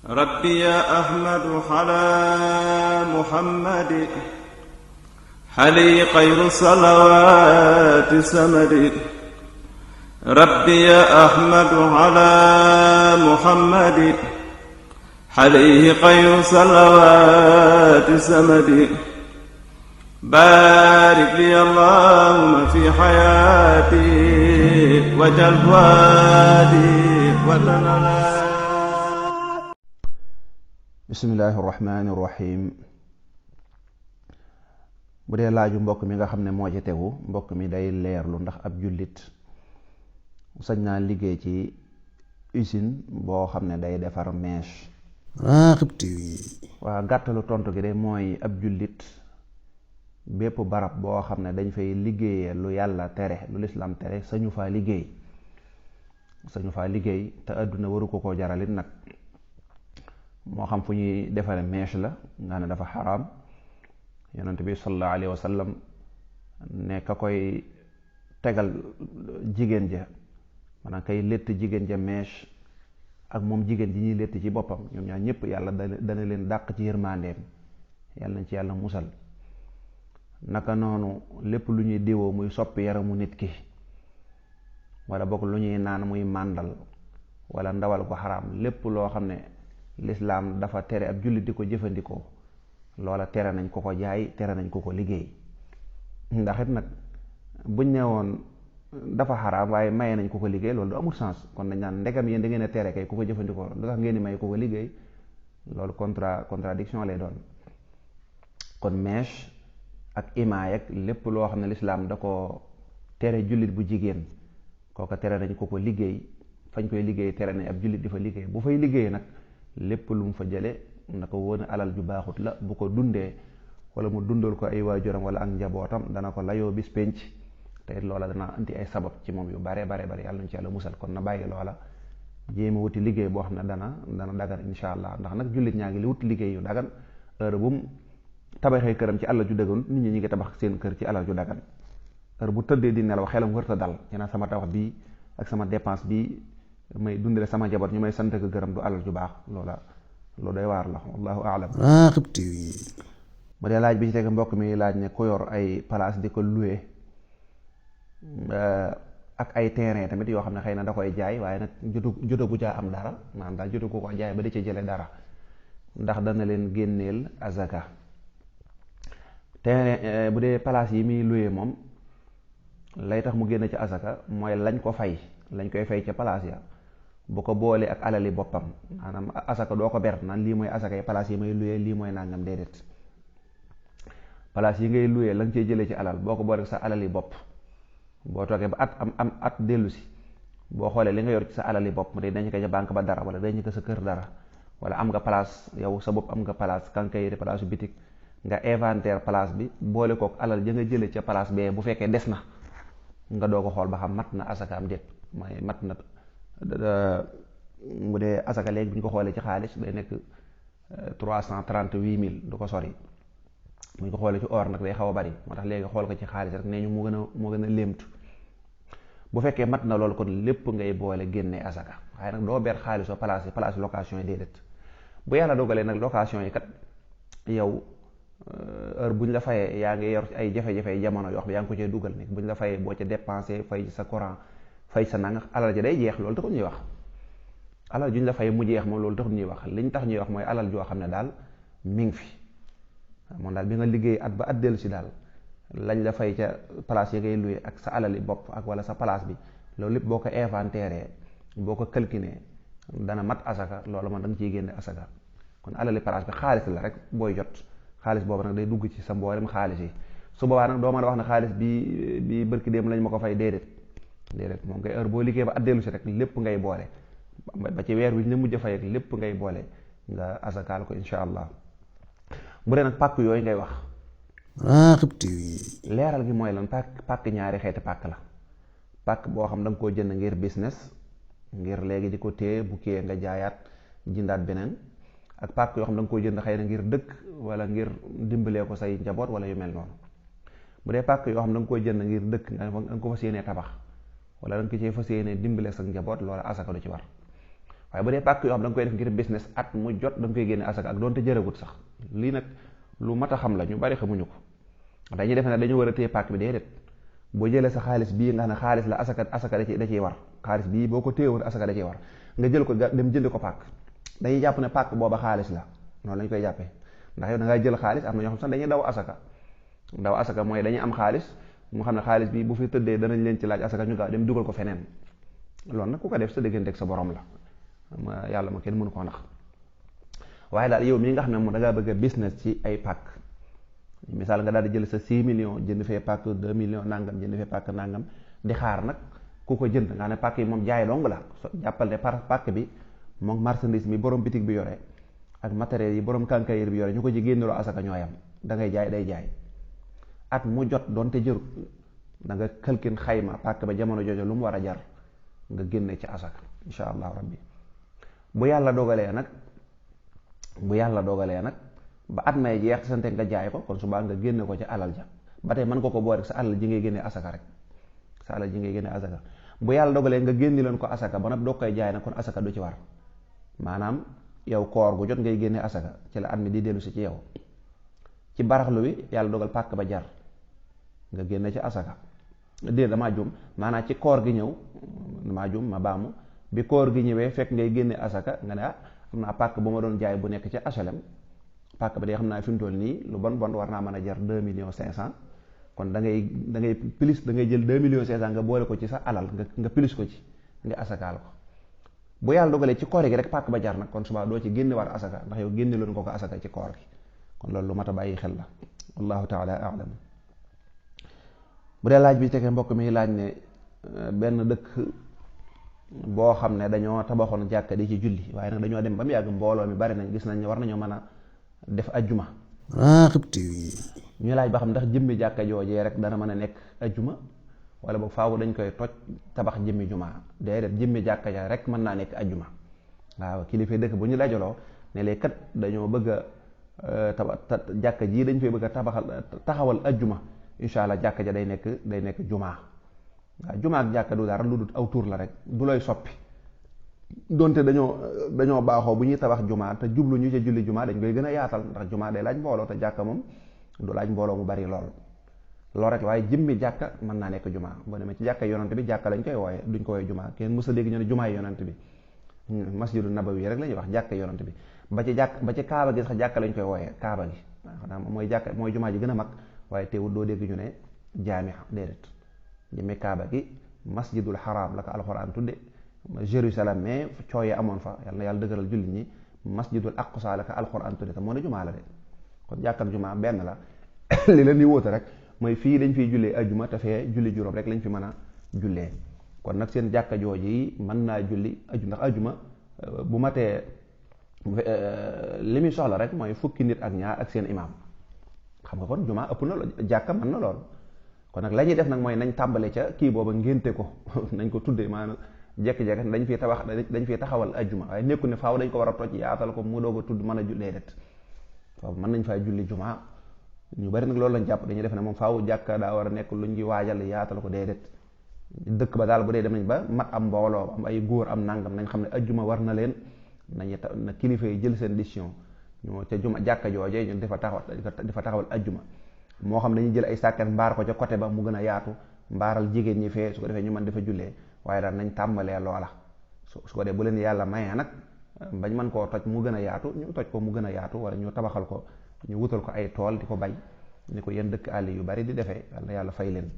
ربي يا أحمد على محمد حلي خير الصلوات سمد. ربي يا أحمد على محمد حليه خير الصلوات سمد. بارك لي اللهم في حياتي وجل فؤادي وتنالى. bismillaahi rahmaani rahiim. bu dee laaju mbokk mi nga xam ne moo ci tegu, mbokk mi day leerlu ndax ab jullit sañ naa liggéey ci usine boo xam ne day defar mèche. Raghib TV. waa gàttalu tontu gi de mooy ab jullit bépp barab boo xam ne dañ fay liggéeyee lu yàlla tere, lu lislaam tere, sañu faa liggéey te àdduna waru ko koo jaralit nag. moo xam fu ñuy defare mèche la nga ne dafa xaraam. yonent bi sallallahu alayhi wa sallam ne ka koy tegal jigéen ja, maanaam kay létt jigéen ja mèche ak moom jigéen ji ñuy létt ci boppam, ñoom ñaar ñëpp yàlla dana leen dàq ci yërmandeem. yàlla nañ ci yàlla musal. naka noonu lépp lu ñuy diwoo muy soppi yaramu nit ki, wala bokk lu ñuy naan muy màndal wala ndawal ko xaraam, lépp loo xam ne lislaam dafa tere ab jullit di ko jëfandikoo, loola tere nañ ko ko jaay, tere nañ ko ko liggéey. ndax it nag buñ ne woon dafa xaraam waaye maye nañ ko ko liggéey, loolu du amul sens. kon dañ naan ndegam yéen da ngeen a tere kay ku ko jëfandikoo, lu tax ngeen di may ko ko liggéey? loolu contradiction lay doon. kon mèche ak imaay ak lépp loo xam ne lislaam da ko tere jullit bu jigéen, kooka tere nañ ko ko liggéey. fañ koy liggéey tere nañ ab jullit di fa liggéey. bu fay liggéey nag lépp lu mu fa jële na ko wóor alal ju baaxut la, bu ko dundee wala mu dundal ko ay waajuram wala ak njabootam dana ko layoo bis penc, te it loola dana indi ay sabab ci moom yu bare bare bare. yàlla nañ ci yàlla musal. kon na bàyyi loola, jéema wuti liggéey boo xam ne dana dagan insha allah. ndax nag jullit ñaa ngi li wut liggéey yu dagan. heure bu mu tabaxee këram ci alal ju daganut, nit ñi ngi tabax seen kër ci alal ju dagan. heure bu tëddee di nelaw xelam wërta dal, ñeneen sama tabax bii ak sama dépense bii may dundale sama jaboot ñu may sant ak gërëm du alal ju baax. loolu day waar la. wallahu aalam. Raghib TV. bu dee laaj bi ci teg, mbokk mi laaj ne ku yor ay place di ko loué ak ay terrain tamit yoo xam ne xëy na da koy jaay, waaye nag jotagu caa am dara, maanaam daal jotagu ko jaay ba di ci jële dara, ndax dana leen génneel azaka. terrain bu dee place yi muy loué moom lay tax mu génn ci azaka mooy lañ koy fay ca place ya, bu ko boolee ak alali boppam. maanaam asaka doo ko ber naan lii mooy asaka yi place yi may luyee, lii mooy nangam, déedéet. place yi ngay luyee la nga cey jëlee ci alal boo ko boolee sa alali bopp, boo toogee ba am at dellu si, boo xoolee li nga yor ci sa alali bopp, mu dee dañ ko ca banque ba dara, wala dañ ko sa kër dara, wala am nga place yow sa bopp, am nga place kankayri place bitik, nga inventaire place bi boole kook alal ja nga jëlee ca place bee, bu fekkee des na nga doo ko xool ba xam mat na asaka am déet. mooy mat na bu dee asaka léegi bu ñu ko xoolee ci xaalis day nekk 338 000, du ko sori. bu ñu ko xoolee ci or nag day xaw a bari, moo tax léegi xool ko ci xaalis rek nee ñu moo gën a léemtu. bu fekkee mat na loolu kon lépp ngay boole génnee asaka, waaye nag doo ber xaalisoo place location yi, déedéet. bu yàlla dogalee nag location yi kat yow heure bu ñu la fayee yaa ngi yor ay jafe-jafe jamono yoo xam ne yaa ngi ko cee dugal, nag bu ñu la fayee boo ca dépensé fay sa courant fay sa nanga, alal ji day jeex. loolu taxul ñuy wax alal juñ la fay mu jeex moom, loolu taxul ñuy wax. liñ tax ñuy wax mooy alal joo xam ne daal mi ngi fi moom daal bi nga liggéey at ba at dellu si daal lañ la fay ca place yi ngay loué ak sa alali bopp ak wala sa place bi, loolu lépp boo ko inventaire, boo ko calculé dana mat asaka. loolu man da nga ciy génne asaka. kon alali place bi xaalis la rek booy jot, xaalis boobu nag day dugg ci sa mboolem xaalis yi. su boobaa nag doo mën a wax ne xaalis bi bërki dem lañ ma ko fay, déedéet. moom ngay heure boo liggéey ba at dellu si rek lépp ngay boole, ba ci weer wi ñu la mujj a fay ak lépp ngay boole nga asakaal ko insha allah. bu dee nag pàkk yooyu ngay wax, Raghib TV, leeral gi mooy lan. pàkk ñaari xeeti pàkk la. pàkk boo xam da nga koo jënd ngir business, ngir léegi di ko téye bu kiyee nga jaayaat jëndaat beneen, ak pàkk yoo xam da nga koo jënd xëy na ngir dëkk wala ngir dimbalee ko say njaboot wala yu mel noonu. bu dee pàkk yoo xam da nga koy jënd ngir dëkk, nga ko fas yéenee tabax wala da nga ko cee fas yéenee dimbale sa njaboot, loola asaka du ci war. waaye bu dee pàkk yoo xam da nga koy def ngir business at mu jot da nga koy génne asaka ak doonte jërëgut sax. lii nag lu mat a xam la, ñu bari xamuñu ko, dañuy defe ne dañu war a téye pàkk bi, déedéet. boo jëlee sa xaalis bii nga xam ne xaalis la asaka da ciy war, xaalis bii boo ko téyewoon asaka da ciy war, nga jël ko dem jëndi ko pàkk, dañuy jàpp ne pàkk booba xaalis la, noonu lañ koy jàppee. ndax yow da ngay jël xaalis, am na ñoo xam sax dañuy daw asaka mooy dañuy am xaalis mu xam ne xaalis bi bu fi tëddee danañ leen ci laaj asaka, ñu gaaw dem dugal ko feneen. loolu nag ku ko def sa diggante ak sa borom la, yàlla ma kenn mënu koo nax. waaye daal yow mii nga xam ne moom da ngaa bëgg a business ci ay pàkk, misaal nga daal di jël sa 6 millions jënd fee pàkk 2 millions nangam, jënd fee pàkk nangam, di xaar nag ku ko jënd nga ne pàkk yi moom jaay dong la. jàppal ne par pàkk bi moom marchandise mi borom bitig bi yore ak matériel yi borom quincaillerie bi yore ñu ko ci génneloo asaka ñooyam, da ngay jaay day jaay. at mu jot doonte jërut da nga këlkin xayma pàkk ba jamono joojo lu mu war a jar nga génne ci asaka insha allahu rabbi. bu yàlla dogalee nag ba at may jeex sante nga jaay ko, kon subaa nga génne ko ci alal ja, ba tey mën nga ko boole rek sa alal ji ngay génne asaka rek, sa alal ji ngay génne asaka. bu yàlla dogalee nga génne leen ko asaka ba nag doo koy jaay nag, kon asaka du ci war. maanaam yow koor gu jot ngay génne asaka, ci la at mi di dellu si ci yow. ci baraxlu wi yàlla dogal pàkk ba jar nga génne ci asaka, damaa jum maanaam ci koor gi ñëw, damaa jum ma baamu, bi koor gi ñëwee fekk ngay génne asaka nga ne am naa pàkk bu ma doon jaay bu nekk ci HLM, pàkk ba de xam naa fi mu toll nii lu bon war naa mën a jar 2 millions 500, kon da ngay plus da ngay jël 2 millions 500 nga boole ko ci sa alal nga plus ko ci nga asakaal ko. bu yàlla dogalee ci koor gi rek pàkk ba jar nag, kon suba doo ci génne war asaka, ndax yow génne loon ko asaka ci koor gi. kon loolu lu mat a bàyyi xel la, wallahu taala a'lam. bu dee laaj bi tegee mbokk mi laaj ne benn dëkk boo xam ne dañoo tabaxoon jàkka di ci julli, waaye nag dañoo dem ba mu yàgg mbooloo mi bari nañ, gis nañ war nañoo mën a def ajjuma. ñu laaj ba xam ndax jëmmi jàkka joojee rek dana mën a nekk ajjuma, wala boog faaw dañ koy toj tabax jëmmi jumaa. déedéet, jëmmi jàkka ja rek mën naa nekk ajjuma. waaw kilifa dëkk bu ñu dajaloo ne lee kat dañoo bëgg a jàkka jii dañ fay bëgg a taxawal ajjuma, insha allah jàkka ja day nekk jumaa. waaw jumaa ak jàkka du dara lu dul aw tur la rek, du lay soppi. donte dañoo baaxoo bu ñuy tabax jumaa te jublu ñu ca julli jumaa dañ koy gën a yaatal, ndax jumaa day laaj mbooloo te jàkka moom du laaj mbooloo mu bari lool rek. waaye jëmmi jàkka mën naa nekk jumaa. boo demee ci jàkka yonante bi jàkka lañ koy wooye, duñ ko wooye jumaa. kenn mës a dégg ñu ne jumaay yonante bi, masjidu nabawi rek la ñuy wax jàkka yonante bi. ba ci kaaba gi sax jàkka lañ koy wooye, kaaba gi xanaa mooy jàkka mooy jumaa ji gën a mag, waaye teewul doo dégg ñu ne jaami, déedéet. jëmmi kaaba gi masjidul haram la ko alxuraan tudde, Jérusalem mais cooyee amoon fa, yàlla na yàlla dëgëral jullit ñi, masjidul aqsa la ko alxuraan tudde te moo ne jumaa la de. kon jàkka ak jumaa benn la. li leen di wóote rek mooy fii dañ fiy jullee ajjuma te fee julli juróom rek lañ fi mën a jullee. kon nag seen jàkka jooju yi mën naa julli ajjuma, ndax ajjuma bu matee li muy soxla rek mooy fukki nit ak ñaar ak seen imaam. xam nga kon jumaa ëpp na lool, jàkka mën na lool. kon nag la ñuy def nag mooy nañ tàmbale ca kii booba ngénte ko nañ ko tuddee maanaam jekki-jekki dañ fiy taxawal ajjuma, waaye nekku ne faaw dañ ko war a toj yaatal ko mu doog a tudd mën a jullee det. waaw mën nañ faa julli jumaa. ñu bari nag loolu lañ jàpp, dañuy def ne moom faaw jàkka daa war a nekk lu ñuy waajal yaatal ko déedéet. dëkk ba daal bu dee dem nañ ba mat am mbooloo, am ay góor am nangam, nañ xam ne ajjuma war na leen, na kilifa yi jël seen décision ñoo ca jàkka joojee ñu dafa taxawal ajjuma. moo xam dañuy jël ay sàkket mbaar ko ca côté ba mu gën a yaatu, mbaaral jigéen ñi fee, su ko defee ñu mën dafa jullee. waaye daal nañ tàmbalee loola, su ko dee bu leen yàlla mayee nag bañ mën koo toj mu gën a yaatu, ñu toj ko mu gën a yaatu, wala ñu tabaxal ko, ñu wutal ko ay tool di ko bay, ni ko yenn dëkk àll yu bari di defee, yàlla fay leen.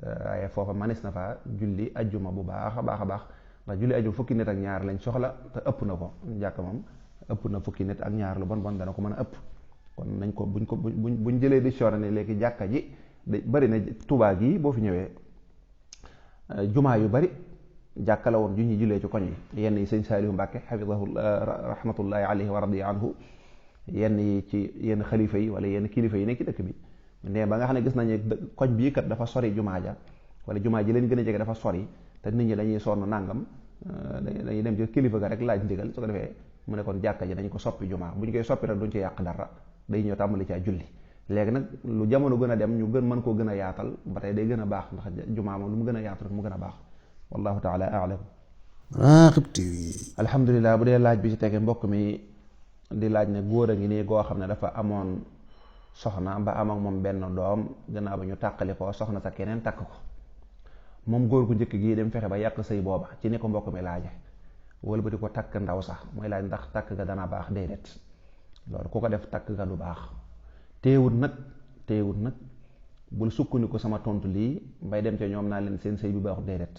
waaye foofa manis na fa julli ajjuma bu baax a baax, ndax julli ajjuma fukki nit ak ñaar lañ soxla te ëpp na ko. jàkk moom ëpp na fukki nit ak ñaar, lu bon dana ko mën a ëpp. kon nañ ko buñ jëlee décision ne léegi jàkka ji bari na Tuubaa gi boo fi ñëwee jumaa yu bari jàkka la woon ju ñuy jullee ci koñ yi. yenn yi sëñ Saalihu Mbàkke xafidahu rahmatullahi alayhi wa radiya anhu, yenn yi ci yenn xalifa yi wala yenn kilifa yi nekk ci dëkk bi ne ba nga xam ne gis nañu koñ bii kat dafa sori jumaa ja, wala jumaa ji leen gën a jege dafa sori te nit ñi dañuy sonn nàngam, dañuy dem ci kilifa ga rek laaj ndigal, su ko defee mu ne kon jàkka ji dañ ko soppi jumaa. bu ñu koy soppi rek duñ ci yàq dara, day ñëw tàmbali ci julli. léegi nag lu jamono gën a dem ñu mën koo gën a yaatal ba tey day gën a baax, ndax jumaa moom lu mu gën a yaatu rek mu gën a baax. wallahu taala a'lam. Raghib TV. alhamdulilah. bu dee laaj bi ci tege mbokk mi di laaj ne góor a ngi nii goo xam ne dafa amoon soxna ba am ak moom benn doom gannaaw ba ñu tàqali ko soxna sa keneen takk ko moom góor gu njëkk gii dem fexe ba yàq sëy booba ci ni ko mbokk mi laaje wala ba di ko takk ndaw sax mooy laaj ndax takk ga dana baax déedéet loolu ku ko def takk ga du baax. teewut nag bul sukkandiku sama tontu lii mbay dem ca ñoom naa leen seen sëy bi baaxut déedéet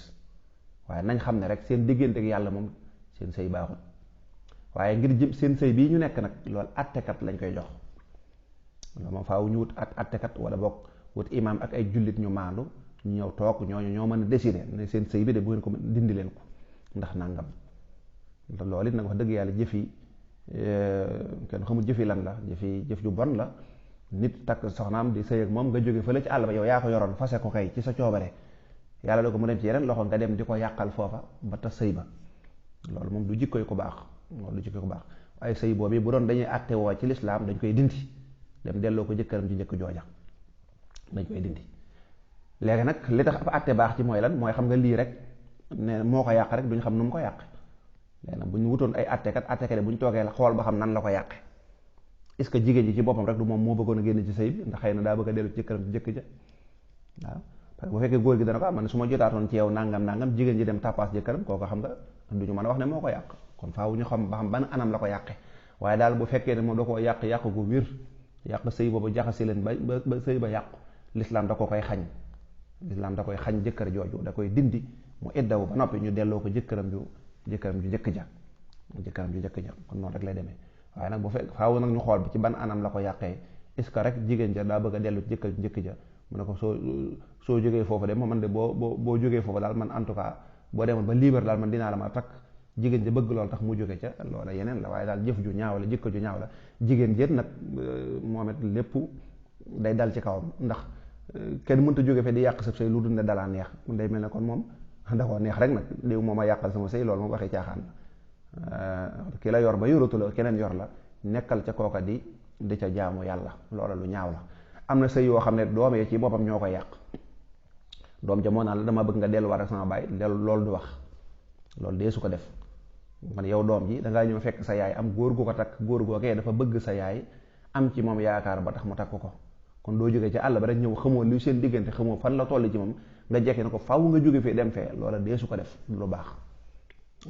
waaye nañ xam ne rek seen diggante ak yàlla moom seen sëy baaxut waaye ngir jëm seen sëy bii ñu nekk nag loolu attekat lañ koy jox loolu moom faaw ñu wut attekat wala boog wut imaam ak ay jullit ñu maandu ñu ñëw toog ñooñu ñoo mën a décider ne seen sëy bi de bu ngeen ko dindi leen ko ndax nangam loolu it nag wax dëgg yàlla jëf yi kenn xamul jëf yi lan la jëf ju bon la. nit takk soxnaam di sëy ak moom nga jóge fële ci àll ba yow yaa ko yoroon fase ko kay ci sa coobare yàlla doo ko mu dem ci yeneen loxo nga dem di ko yàqal foofa ba tas sëy ba loolu moom du jikkoy ku baax loolu du jikkoy ku baax waaye sëy boobu bu doon dañuy àtte woo ci lislaam dañ koy dindi dem delloo ko jëkkëram ci njëkk jooja dañ koy dindi. léegi nag li tax ab àtte baax ci mooy lan mooy xam nga lii rek ne moo ko yàq rek duñ xam nu mu ko yàq léegi nag bu ñu wutoon ay àttekat bu ñu toogee la xool ba xam nan la ko yàqe est-ce que jigéen ji ci boppam rek du moom moo bëggoon a génn ci sëy bi ndax xëy na daa bëgg a dellu ci jëkkëram ci jëkk ja waaw parce que bu fekkee góor gi dana ko man su ma jotaatoon ci yow nangam jigéen ji dem tàppaas jëkkëram kooku xam nga du ñu mën a wax ne moo ko yàq kon faaw ñu xam ba xam ban anam la ko yàqe waaye daal bu fekkee ne moom da koo yàq gu wér yàq sëy boobu jaxasi leen ba sëy ba yàqu lislaam da ko koy xañ lislaam da koy xañ jëkkër jooju da koy dindi mu iddawu ba noppi ñu delloo ko jëkkëram ju jëkk ja kon noonu rek lay demee waaye nag bu fekk faaw nag ñu xool bi ci ban anam la ko yàqee est-ce que rek jigéen ja daa bëgg a dellu ci jëkkër njëkk ja mu ne ko soo jógee foofu de man de boo jógee foofu daal man en tout cas boo demoon ba libre daal man dinaa la ma takk jigéen ja bëgg loolu tax mu jóge ca loola yeneen la waaye daal jëf ju ñaaw la jëkkër ju ñaaw la jigéen jët nag moom it lépp day dal ci kawam ndax kenn mënta jóge fe di yàq sa sëy lu dul ne dalaa neex day mel ne kon moom da koo neex rek nag léegi moom a yàqal sama sëy loolu moom waxee caaxaan ki la yor ba yoratu la keneen yor la nekkal ca kooka di ca jaamu yàlla loola lu ñaaw la. am na sëy yoo xam ne doom yi ci boppam ñoo ko yàq doom ja moo naan la dama bëgg nga delluwaat ak sama baay loolu du wax loolu dee su ko def man yow doom ji dangaa ñëw fekk sa yaay am góor gu ko takk góor googee dafa bëgg sa yaay am ci moom yaakaar ba tax mu takk ko kon doo jógee ci àll ba rek ñëw xamoo lu seen diggante xamoo fan la toll ci moom nga jekki ne ko faw nga jóge fii dem fee loola dee su ko def lu baax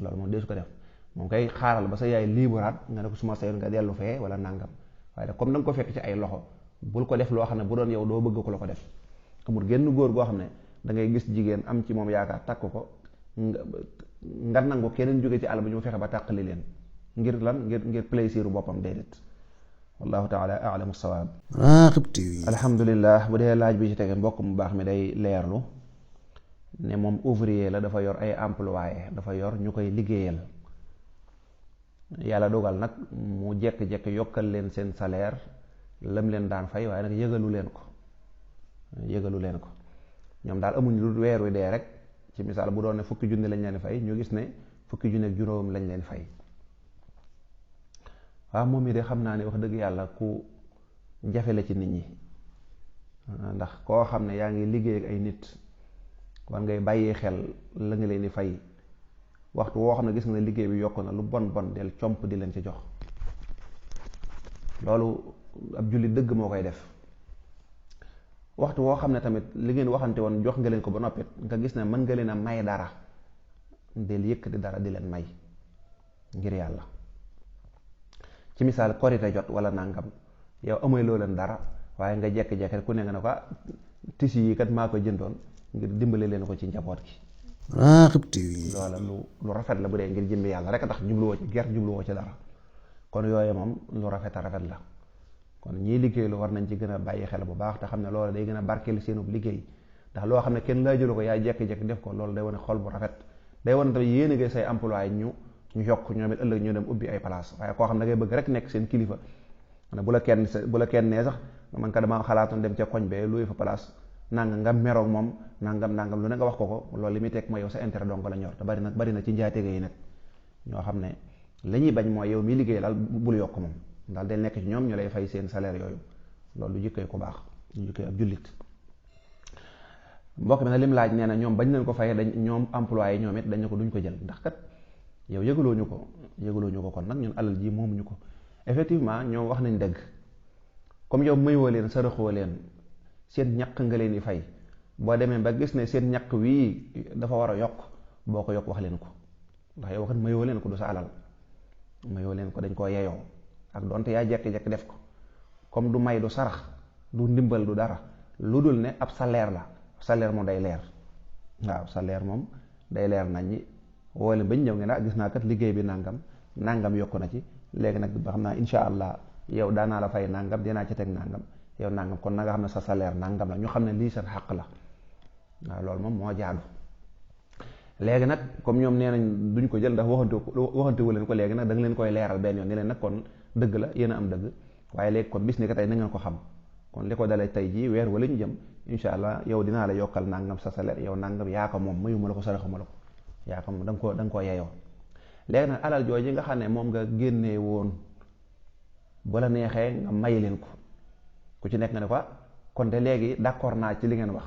loolu moom dee su ko def moom kay xaaral ba sa yaay liibaraat nga ne ko suma sayoon nga dellu fee wala nangam waaye nag comme da nga ko fekk ci ay loxo bul ko def loo xam ne bu doon yow doo bëgg ko la ko def amul genn góor goo xam ne da ngay gis jigéen am ci moom yaakaar takk ko nga nangu keneen jóge ci àll ba ñu fexe ba tàqali leen ngir lan ngir plaisir boppam déedéet wallahu taala a'lamu sawaab. Raghib TV. alhamdulilah. bu dee laaj bi ci tege mbokk mu baax mi day leerlu ne moom ouvrier la dafa yor ay employé dafa yor ñu koy liggéeyal yàlla dogal nag mu jekk-jekk yokkal leen seen salaire lam leen daan fay waaye nag yëgalu leen ko ñoom daal amuñ lu weer wi dee rek ci misaal bu doon ne fukki junni lañ leen fay ñu gis ne fukki junni ak juróom lañ leen fay waaw moom yi de xam naa ne wax dëgg yàlla ku jafe la ci nit ñi ndax koo xam ne yaa ngi liggéey ak ay nit war ngay bàyyi xel la nga leen di fay waxtu woo xam ne gis nga ne liggéey bi yokk na lu bon del comp di leen ci jox loolu ab jullit dëgg moo koy def waxtu woo xam ne tamit li ngeen waxante woon jox nga leen ko ba noppit nga gis ne mën nga leen a may dara del yëkkati dara di leen may ngir yàlla ci misaal korite jot wala nangam yow amee loo leen dara waaye nga jekk-jekk ku ne nga ne ko tisi yi kat maa ko jëndoon ngir dimbale leen ko ci njaboot gi. Raghib TV. loola lu rafet la bu dee ngir jëmbi yàlla rek tax jubluwoo ci ger jubluwoo ci dara kon yooyu moom lu rafet a rafet la kon ñii liggéey lu war nañ ci gën a bàyyi xel bu baax te xam ne loolu day gën a barkeel seenub liggéey ndax loo xam ne kenn laajulu ko yaa jekki-jekki def ko loolu day wane xol bu rafet day wane tamit yéen a say employé ñu yokk ñoom it ëllëg ñu dem ubbi ay place waaye koo xam ne da ngay bëgg rek nekk seen kilifa bu la kenn nee sax man ka dama xalaatoon dem ca koñ bee luy fa place nanga nga meroog moom nangam lu ne nga wax ko loolu li muy teg mooy yow sa intérêt donc la ñor te bari na ci njaatige yi nag ñoo xam ne la ñuy bañ mooy yow mi liggéey daal bul yokk moom daal del nekk ci ñoom ñu lay fay seen salaire yooyu loolu du jikkee ku baax du jikkee ab jullit mbokk mi nag lim laaj nee na ñoom bañ leen ko fay ñoom employé ñoom it dañ ko duñ ko jël ndax kat yow yëgaloo ñu ko kon nag ñun alal ji moomuñu ko. Effectivement ñoom wax nañ dëgg comme yow mayoo leen saraxoo leen seen ñaq nga leen di fay boo demee ba gis ne seen ñaq wii dafa war a yokk boo ko yokk wax leen ko ndax yow waxat mayoo leen ko du sa alal mayoo leen ko dañ koo yeyoo ak donte yaa jekki-jekki def ko comme du may du sarax du ndimbal du dara lu dul ne ab salaire la salaire moom day leer waaw salaire moom day leer nañ ñi woo leen bañ ñëw ngeen gis naa kat liggéey bi nangam yokku na ci léegi nag ba xam naa insha allah yow daanaa la fay nangam dinaa ci teg nangam yow nangam kon na nga xam ne sa salaire nangam la ñu xam ne lii seen xàq la waaw loolu moom moo jaadu. léegi nag comme ñoom nee nañ duñ ko jël ndax waxante wu leen ko léegi nag da nga leen koy leeral benn yoon ni leen nag kon dëgg la yéen a am dëgg waaye léegi kon bis ni ko tey na ngeen ko xam kon li ko dalee tey jii weer wala ñu jëm insha allah yow dinaa la yokkal nangam sa salaire yow nangam yaa ko moom mayuma la ko saraxuma la ko yaa ko moom da nga koo yeyoo. léegi nag alal jooju nga xam ne moom nga génnee woon bu la neexee nga may leen ko ku ci nekk nga ne ko kon de léegi d'accord naa ci li ngeen wax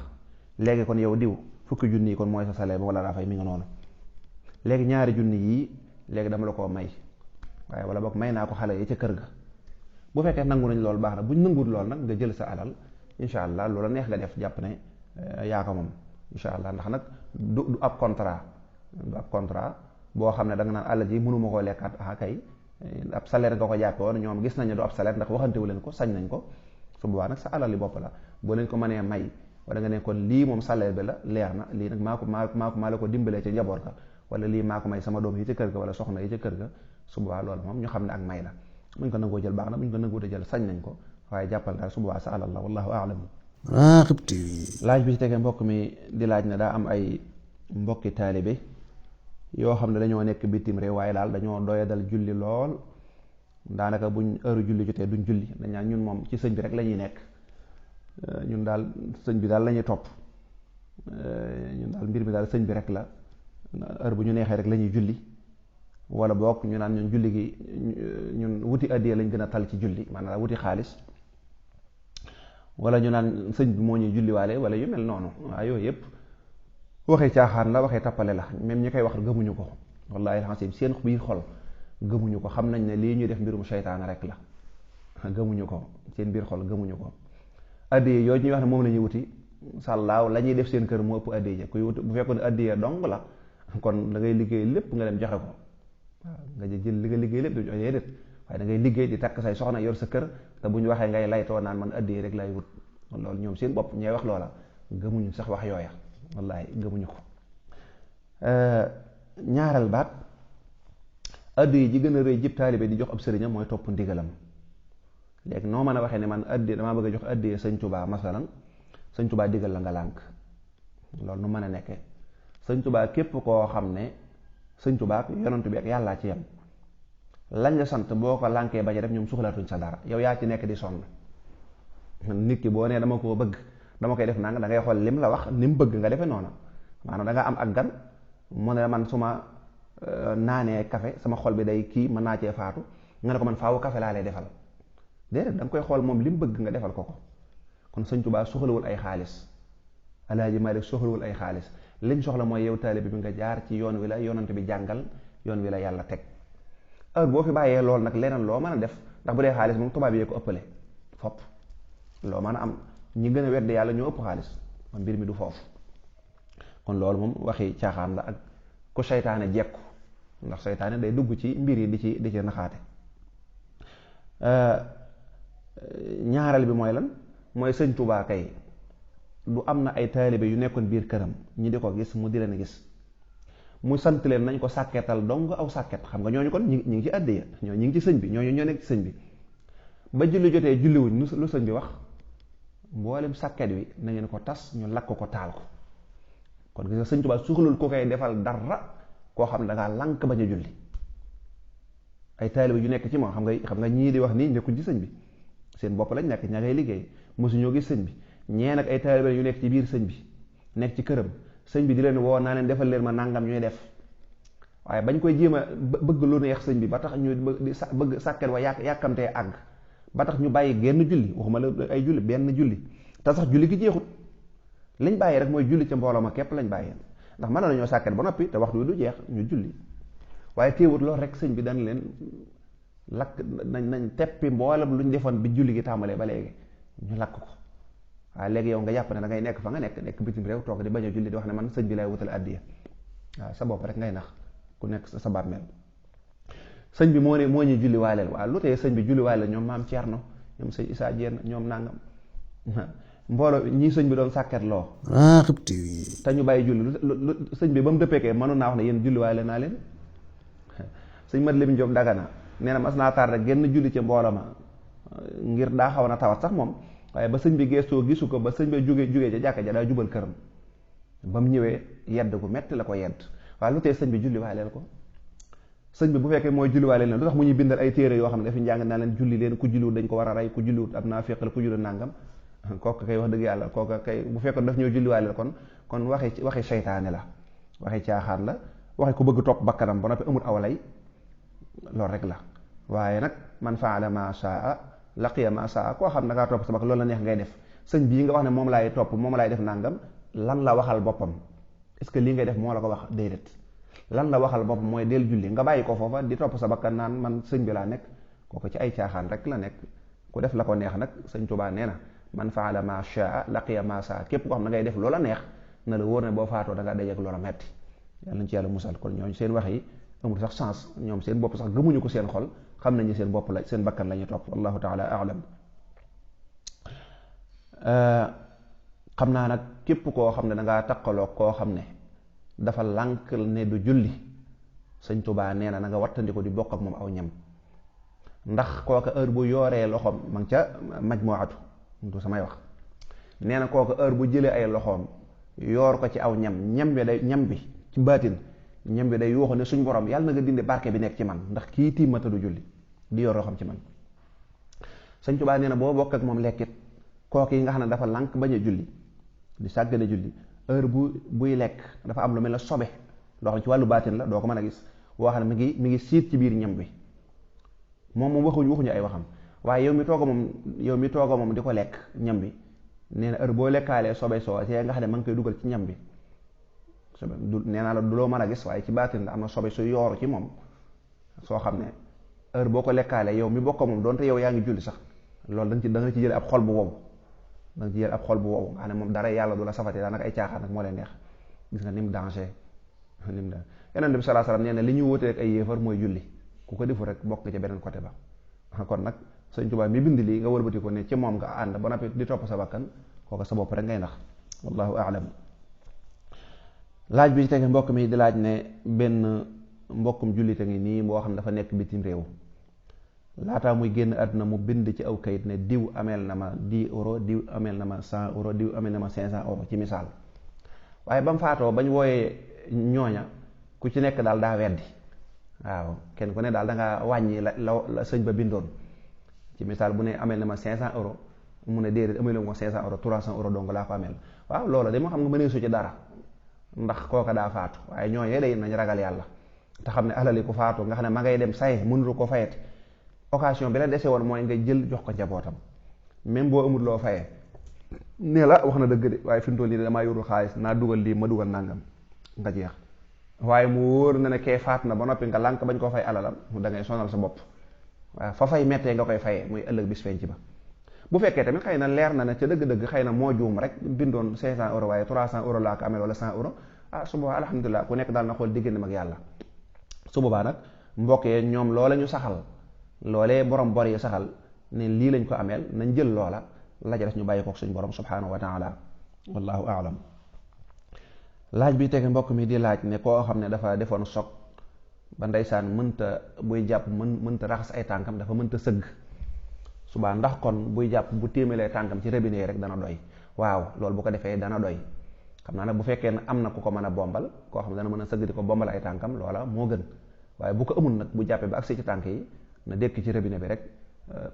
léegi kon yow diw fukki junni yi kon mooy sa salaire ba wala daa fay mi nga noonu léegi ñaari junni yii léegi dama la koo may waaye wala boog may naa ko xale yi ca kër ga bu fekkee nangu nañ loolu baax na buñ nanguwul lool nag nga jël sa alal insha allah loola neex nga def jàpp ne yaa ko moom insha allah ndax nag du ab contrat boo xam ne da nga naan alal ji mënuma koo lekkaat kay ab salaire nga ko jàppe woon ñoom gis nañ ne du ab salaire ndax waxantewu leen ko sañ nañ ko su boobaa nag sa alal li bopp la boo leen ko mënee may wala nga ne kon lii moom salaire bi la leer na lii nag maa la ko dimbalee ca njaboot ga wala lii maa ko may sama doom yi ca kër ga wala soxna yi ca kër ga su boobaa loolu moom ñu xam ne ak may la buñ ko nangoo jël baax na buñ ko nangoo jël sañ nañ ko waaye jàppal daal su boobaa sa alal la wallahu a'lam. Raghib TV. laaj bi ci tegee mbokk mi di laaj ne daa am ay mbokki taalibe yoo xam ne dañoo nekk bitim réew waaye daal dañoo doyadal julli lool daanaka buñ heure julli jotee duñ julli dañ naan ñun moom ci sëñ bi rek la ñuy nekk ñun daal sëñ bi daal la ñuy topp ñun daal mbir mi daal sëñ bi rek la heure bu ñu neexee rek la ñuy julli wala boog ñu naan ñun julli gi ñun wuti addiya lañ gën a tal ci julli maanaam wuti xaalis wala ñu naan sëñ bi moo ñuy julliwaale wala yu mel noonu waaye yooyu yëpp waxee caaxaan la waxee tappale la même ñi koy wax gëmuñu ko wallaahi alxasim seen biir xol gëmuñu ko xam nañ ne lii ñuy def mbirum seytaane rek la gëmuñu ko seen biir xol gëmuñu ko addiya yooyu ñuy wax ne moom la ñuy wuti sàllaaw la ñuy def seen kër moo ëpp addiya kuy wuti bu fekkoon addiya dong la kon da ngay liggéey lépp nga dem joxe ko waaw nga jël li nga liggéey lépp di joxe déedéet waaye da ngay liggéey di takk say soxna yor sa kër te bu ñu waxee ngay laytoo naan man addiya rek lay wut loolu ñoom seen bopp ñooy wax loola gëmuñu sax wax yooya wallaay gëmuñu ko ñaareel baat addiya ji gën a rëy jib taalibe di jox ab sëriñam mooy topp ndigalam léegi noo mën a waxee ne man addiya damaa bëgg a jox addiya sëñ Tuubaa masalan sëñ Tuubaa digal la nga lànk loolu nu mën a nekkee sëñ Tuubaa képp koo xam ne sëñ Tuubaa ak yonantu bi ak yàllaa ci yem lañ la sant boo ko lànkee bañ a def ñoom soxlaatuñ sa dara yow yaa ci nekk di sonn nit ki boo nee dama koo bëgg dama koy def nanga da ngay xool lim la wax ni mu bëgg nga defee noonu maanaam da nga am ak gan mu ne man su ma naanee café sama xol bi day kii mën naa cee faatu nga ne ko man faawu café laa lay defal déedéet da nga koy xool moom li mu bëgg nga defal ko ko kon sëñ Tuubaa soxlawul ay xaalis Alaaji Maalik soxlawul ay xaalis liñ soxla mooy yow taalibe bi nga jaar ci yoon wi la yonante bi jàngal yoon wi la yàlla teg heure boo fi bàyyee lool nag leneen loo mën a def ndax bu dee xaalis moom tubaab yi ko ëppale fopp loo mën a am ñi gën a weddi yàlla ñoo ëpp xaalis kon mbir mi du foofu kon loolu moom waxi caaxaan la ak ku seytaane jekku ndax seytaane day dugg ci mbir yi di ci naxaate ñaareel bi mooy lan mooy sëñ Tuubaa kay du am na ay taalibe yu nekkoon biir këram ñi di ko gis mu di leen gis mu sant leen nañ ko sàkketal dong aw sàkket xam nga ñooñu kon ñi ngi ci àddiya ñi ngi ci sëñ bi ñooñu ñoo nekk ci sëñ bi ba julli jotee julliwuñ lu sëñ bi wax mboolem sàkket wi na ngeen ko tas ñu lakk ko taal ko kon gis nga sëñ Tuubaa soxlul ko koy defal dara koo xam ne dangaa lànk bañ a julli ay taalibe yu nekk ci moom xam nga ñii di wax nii nekkuñ ci sëñ bi seen bopp lañ nekk ña ngay liggéey mosuñoo gis sëñ bi ñee nag ay taalibe yu nekk ci biir sëñ bi nekk ci këram sëñ bi di leen woo naa leen defal leen ma nangam ñuy def waaye bañ koy jéem a bëgg lu neex sëñ bi ba tax ñu bëgg sàkket wa yàkkamtee àgg ba tax ñu bàyyi genn julli waxuma la ay julli benn julli te sax julli gi jeexut liñ bàyyi rek mooy julli ca mbooloo ma képp lañ bàyyi ndax mën nañoo sàkket ba noppi te waxtu wi du jeex ñu julli waaye téewut loolu rek sëñ bi dañ leen lakk nañ teppi mboolam lu ñu defoon bi julli gi tàmbalee ba léegi ñu lakk ko. waaye léegi yow nga jàpp ne da ngay nekk fa nga nekk bitim réew toog di bañ a julli di wax ne man sëñ bi lay wutal addiya waaw sa bopp rek ngay nax ku nekk sa bàmmeel. sëñ bi moo ñu julli waaleel waaw lu tee sëñ bi julli waaleel ñoom maam Thierno ñoom sëñ Issa Diène ñoom nangam mbooloo ñii sëñ bi doon sàkket loo te ñu bàyyi julli lu sëñ bi ba mu dëppeekee mënoon naa wax ne yéen julli waaleel naa leen. sëñ Mat Lim Jóob Dagana nee na mas naa tardé genn julli ci mbooloo ma ngir daa xaw na tawat sax moom waaye ba sëñ bi geestoo gisu ko ba sëñ bi jógee ca jàkka ja daa jubal këram ba mu ñëwee yedd gu metti la ko yedd waaye lu tee sëñ bi julli waaleel ko. sëñ bi bu fekkee mooy julliwaale leen lu tax mu ñuy bindal ay téere yoo xam ne dafa njàng naa leen julli leen ku julliwut dañ ko war a rey ku julliwut ab naa féqal ku julli nàngam kooku kay wax dëgg yàlla kooku kay bu fekkoon daf ñoo julliwaale kon waxi seytaane la waxi caaxaan la waxi ku bëgg topp bakkanam ba noppi amul aw lay loolu rek la. waaye nag man faala ma saa laqiya ma saa koo xam ne dangaa topp sa bakkan loolu la neex ngay def sëñ bii nga wax ne moom laay topp moom laay def nàngam lan la waxal boppam est-ce que lii ngay def moo la ko wax déedéet. lan la waxal bopp mooy del julli nga bàyyi ko foofa di topp sa bakkan naan man sëñ bi laa nekk kooku ci ay caaxaan rek la nekk ku def la ko neex nag sëñ Tuubaa nee na man faala ma shaa laqiya ma saa képp koo xam ne ngay def loola neex na la wóor ne boo faatoo da ngaa dajeek loola metti yàlla nañ ci yàlla musal kon ñooñu seen wax yi amul sax chance ñoom seen bopp sax gëmuñu ko seen xol xam nañu seen bopp la seen bakkan la ñuy topp wallahu taala aalam. xam naa nag képp koo xam ne dangaa taqaloo koo xam ne dafa lànk ne du julli sëñ Tuubaa nee na nga wattandiko di bokk ak moom aw ñam ndax kooka heure bu yooree loxoom ma ngi ca majmuatu du samay wax nee na kooka heure bu jëlee ay loxoom yoor ko ci aw ñam bi ci baatin ñam bi day yuuxu ne suñ borom yàlla na nga dindi barke bi nekk ci man ndax kii tiimata du julli di yor loxoom ci man. sëñ Tuubaa nee na boo bokk ak moom lekkit kooku yi nga xam ne dafa lànk bañ a julli di sàggane julli heure buy lekk dafa am lu mel ne sobe loo xam ne ci wàllu baatin la doo ko mën a gis boo xam ne mi ngi siit ci biir ñam bi moom waxuñu ay waxam waaye yow mi tooga moom di ko lekk ñam bi nee na heure boo lekkaalee sobe soo see nga xam ne ma ngi koy dugal ci ñam bi sobe du nee naa la du loo mën a gis waaye ci baatin la am na sobe su yooru ci moom soo xam ne heure boo ko lekkaalee yow mi bokk moom doonte yow yaa ngi julli sax loolu da nga ci jële ab xol bu wow danga ci jël ab xol bu wow nga xam ne moom dara yàlla du la safati daanaka ay caaxaan nag moo leen neex gis nga ni mu danger Yonent bi sallallahu alayhi wasallam nee na li ñu wóote rek ay yéefar mooy julli ku ko defu rek bokk ca beneen côté ba kon nag Sëñ Tuubaa mi bind lii nga wëlbati ko ne ci moom nga ànd ba noppi di topp sa bakkan kooku sa bopp rek ngay nax wallahu a'lam. laaj bi ci tege mbokk mi di laaj ne benn mbokkum jullite ngi nii boo xam ne dafa nekk bitim réew laataa muy génn àdduna mu bind ci aw kayit ne diw ameel na ma 10 euros diw ameel na ma 100 euros diw ameel na ma 500 euros ci misaal waaye ba mu faatoo bañ wooyee ñooña ku ci nekk daal daa weddi waaw kenn ku ne daal da nga wàññi la sëñ ba bindoon ci misaal bu ne ameel na ma 500 euros mu ne déedéet ameel na ma 500 euros 300 euros dong laa ko ameel waaw loolu de moo xam nga mënee su ci dara ndax kooka daa faatu waaye ñooñee day nañ ragal yàlla te xam ne alali ku faatu nga xam ne ma ngay dem saye mënulu ko fayeti occasion bi la dese woon mooy nga jël jox ko njabootam même boo amul loo fayee nee la wax na dëgg de waaye fi mu toll nii damaa yorul xaalis naa dugal lii ma dugal nangam nga jeex waaye mu wóor na ne kee faat na ba noppi nga lànk bañ ko fay alalam da ngay sonal sa bopp waaw fa fay mettee nga koy fayee muy ëllëg bis feeñ ci ba bu fekkee tamit xëy na leer na ne ca dëgg-dëgg xëy na moo juum rek bindoon 500 euros waaye 300 euros laa ko amee wala 100 euros su boobaa alhamdulilah ku nekk daal na xool diggante ak yàlla su boobaa nag mbokk yee ñoom loola ñu saxal loolee borom bor yi saxal ne lii lañ ko ameel nañ jël loola la ca des ñu bàyyi ko suñ borom subhanahu wa taala wallahu aalam. laaj bi tege mbokk mi di laaj ne koo xam ne dafa defoon soog ba ndeysaan mënta buy jàpp mënta raxas ay tànkam dafa mënta sëgg subaa ndax kon buy jàpp bu téemélee tànkam ci robinet yi rek dana doy waaw loolu bu ko defee dana doy xam naa nag bu fekkee ne am na ku ko mën a bombal koo xam ne dana mën a sëgg di ko bombal ay tànkam loola moo gën waaye bu ko amul nag bu jàppee ba agsi ci tànk yi na dékk ci robinet bi rek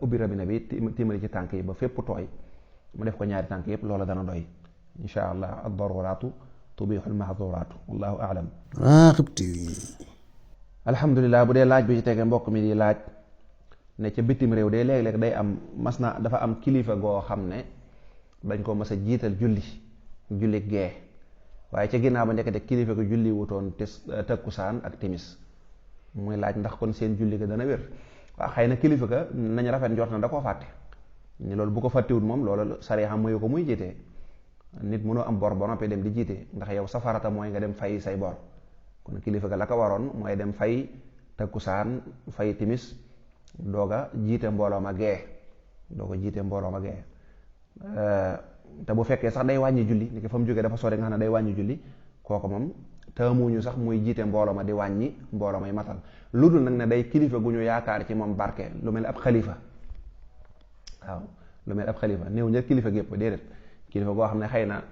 ubbi robinet bi tiimali ci tànk yi ba fépp tooy mu def ko ñaari tànk yépp loola dana doy insha allah ad-daruraatu tubiixu al-mahduuraatu wallahu a'lam. alhamdulilah bu dee laaj bi ci tege mbokk mi di laaj ne ca bitim réew de léeg-léeg day am dafa am kilifa goo xam ne dañ ko mas a jiital julli gee waaye ca ginnaaw ba ndekete kilifa ko julli wutoon takkusaan ak timis muy laaj ndax kon seen julli ga dana wér. waaw xëy na kilifa ga nañ rafet njort na da koo fàtte ni loolu bu ko fàttewut moom loolu sariya mayu ko muy jiite. nit mënoo am bor ba noppi dem di jiite ndax yow sa farata mooy nga dem fay say bor, kon kilifa ga la ko waroon mooy dem fay takkusaan fay timis dooga jiite mbooloo ma gee te bu fekkee sax day wàññi julli ni ko fa mu jógee dafa sore nga xam ne day wàññi julli, kooku moom taamuñu sax muy jiite mbooloo ma di wàññi mbooloo may matal, lu dul nag ne day kilifa gu ñu yaakaar ci moom barke, lu mel ab xalifa. waaw lu mel ab xalifa néew ña kilifa gépp déedéet, kilifa goo xam ne xëy na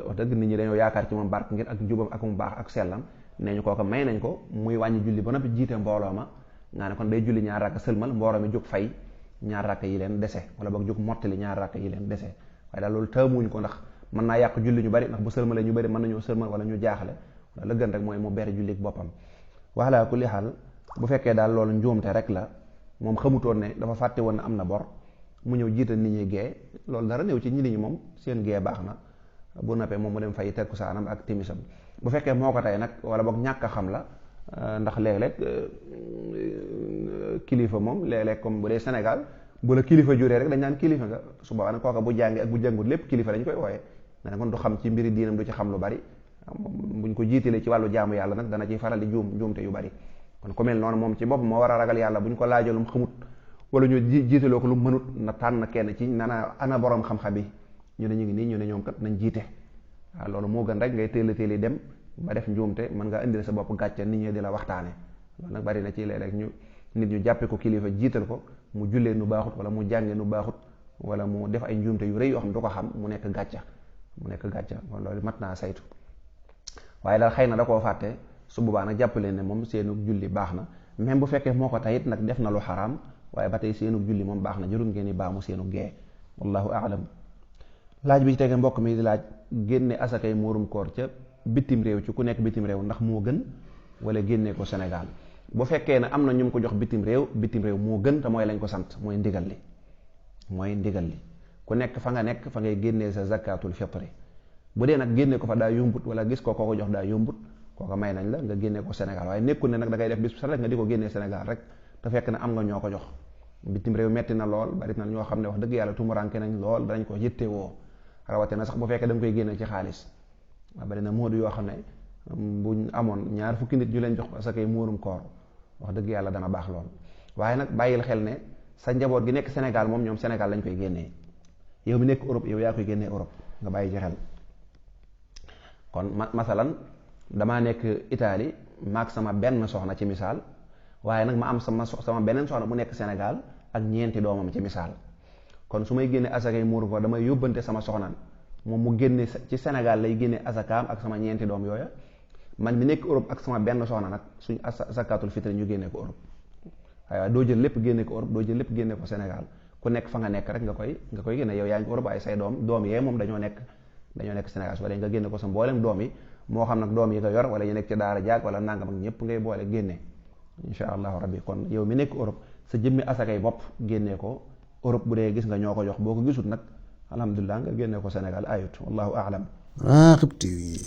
wax dëgg nit ñi dañoo yaakaar ci moom barke ngir ak njubam ak mu baax ak sellam, nee ñu kooku may nañ ko muy wàññi julli ba noppi jiite mbooloo ma, nga ne kon day julli ñaar rakk sëlmal mbooloo mi jóg fay ñaar rakk yi leen dese, wala boog jóg mottali ñaar rakk yi leen dese. waaye daal loolu taamuñ ko ndax mën naa yàq julli ñu bari, ndax bu sëlmalee ñu bari mën nañoo sëlmal wala ñu jaaxle, wala la gën rek mooy mu bere julli boppam. wala kulli xaal bu fekkee daal loolu njuumte rek la, moom xamutoon ne dafa fàtte woon ne am na bor, mu ñëw jiital nit ñi gee, loolu dara néew ci nit ñi moom seen gee baax na, bu noppee moom mu dem fay takkusaanam ak timisam. bu fekkee moo ko tey nag wala boog ñàkk a xam la, ndax léeg-léeg kilifa moom léeg-léeg comme bu dee Sénégal bu la kilifa juree rek dañ naan kilifa nga, su boobaa nag kooka bu jàngi ak bu jàngut lépp kilifa dañ koy wooyee, ne kon du xam ci mbiri diinam, du ci xam lu bari, buñ ko jiitalee ci wàllu jaamu yàlla nag dana ciy faral di njuumte yu bari. kon ku mel noonu moom ci bopp moo war a ragal yàlla, buñ ko laajee lu mu xamut wala ñu jiitaloo ko lu mu mënut, na tànn kenn ci ana borom xam-xam yi ñu ne ñu ngi nii, ñu ne ñoom kat nañ jiite. waaw loolu moo gën rek ngay téeli dem ba def njuumte, mën nga indil sa bopp gàcce nit ñi di la waxtaane. loolu nag bari na ci léeg-léeg nit ñu jàppe ko kilifa jiital ko, mu jullee nu baaxut wala mu jànge nu baaxut wala mu def ay njuumte yu rëy yoo xam du ko xam, mu nekk gàcca kon loolu mat naa saytu. waaye daal xëy na da koo fàtte, su boobaa nag jàpp leen ne moom seenu julli baax na, même bu fekkee moo ko tayit nag def na lu xaraam, waaye ba tey seenu julli moom baax na, jërul ngeen ni baamu seenu gee. wallahu aalam. laaj bi ci tege mbokk mi di laaj génne asakay muurum koor ca bitim réew ci ku nekk bitim réew ndax moo gën wala génne ko Sénégal. bu fekkee ne am na ñu ko jox bitim réew moo gën te mooy lañ ko sant, mooy ndigal li ku nekk fa nga nekk fa ngay génnee sa zakatul fitri. bu dee nag génne ko fa daa yombut wala gis ko ko jox daa yombut, kooka may nañ la nga génne ko Sénégal, waaye nekkul ne nag da ngay def bis bu rek nga di ko génnee Sénégal rek te fekk na am nga ñoo ko jox. bitim réew metti na lool, bari na ñoo xam ne wax dëgg yàlla tumuranke nañ lool, danañ ko yittewoo, rawate na sax bu fekkee da nga koy génne ci xaalis. waaw bari na moodu yoo xam ne buñ amoon ñaar fukki nit ñu leen jox sa kay muurum koor, wax dëgg yàlla dana baax lool. waaye nag bàyyil xel ne sa njaboot gi nekk Sénégal moom ñoom Sénégal lañ koy génnee, yow mi nekk Europe yow yaa koy génnee Europe, nga bàyyi ci xel. kon masalan damaa nekk Italie maag sama benn soxna ci misaal, waaye nag ma am sama beneen soxna mu nekk Sénégal ak ñeenti doomam ci misaal. kon su may génne asakay muurum koor damay yóbbante sama soxna, moom mu génne ci Sénégal lay génne asakaam ak sama ñeenti doom yooya, man mi nekk Europe ak sama benn soxna nag suñ zakatul fitri ñu génne ko Europe. waaye doo jël lépp génne ko Europe, doo jël lépp génne ko Sénégal, ku nekk fa nga nekk rek nga koy génne. yow yaa ngi Europe waaye say doom yee moom dañoo nekk Sénégal, su ko dee nga génne ko sa mboolem doom yi, moo xam nag doom yi nga yor wala ñu nekk ci daara jaag wala nangam ak ñëpp ngay boole génne insha allahu rabbi. kon yow mi nekk Europe sa jëmmi asakay bopp génne ko Europe, bu dee gis nga ñoo ko jox, boo ko gisut nag alhamdulilah nga génne ko Sénégal ayut, wallahu aalam. Raghib TV.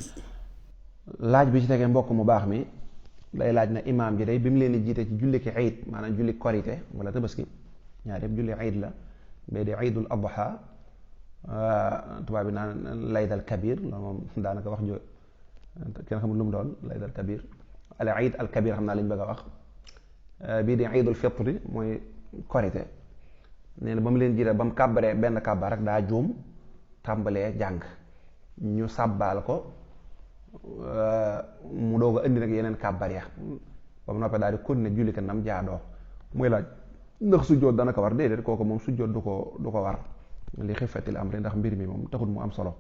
laaj bi ci tegee mbokk mu baax mi day laaj na imaam ji day bi mu leen di jiite ci julli ki iid, maanaam julli korite wala tabaski, ñaar yëpp julli iid la, bay di iidul adha, tubaab bi naan laydal kabir, loolu moom daanaka wax jo kenn xamul lu mu doon, laydal kabir al iid al kabir xam naa lañ bëgg a wax. bii di iidul fitri mooy korite, nee na ba mu leen jiite ba mu kàbbaree benn kàbbar rek daa juum tàmbalee jàng, ñu sàbbaal ko mu doog a indi nag yeneen kàbbar ya, ba mu noppee daal di continuer julli ka nam jaadoo. muy laaj ndax sujjóot dana ko war? déedéet, kooku moom sujjóot du ko war, li xifatil amri, ndax mbir mi moom taxul mu am solo.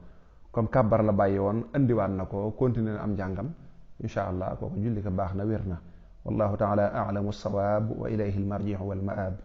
comme kàbbar la bàyyi woon indiwaat na ko, continuer na am njàngam, insha allah kooku julli ka baax na, wér na. wallahu taala a'lamu as-sawaab wa ilayhi al-marji'u wal ma'aab.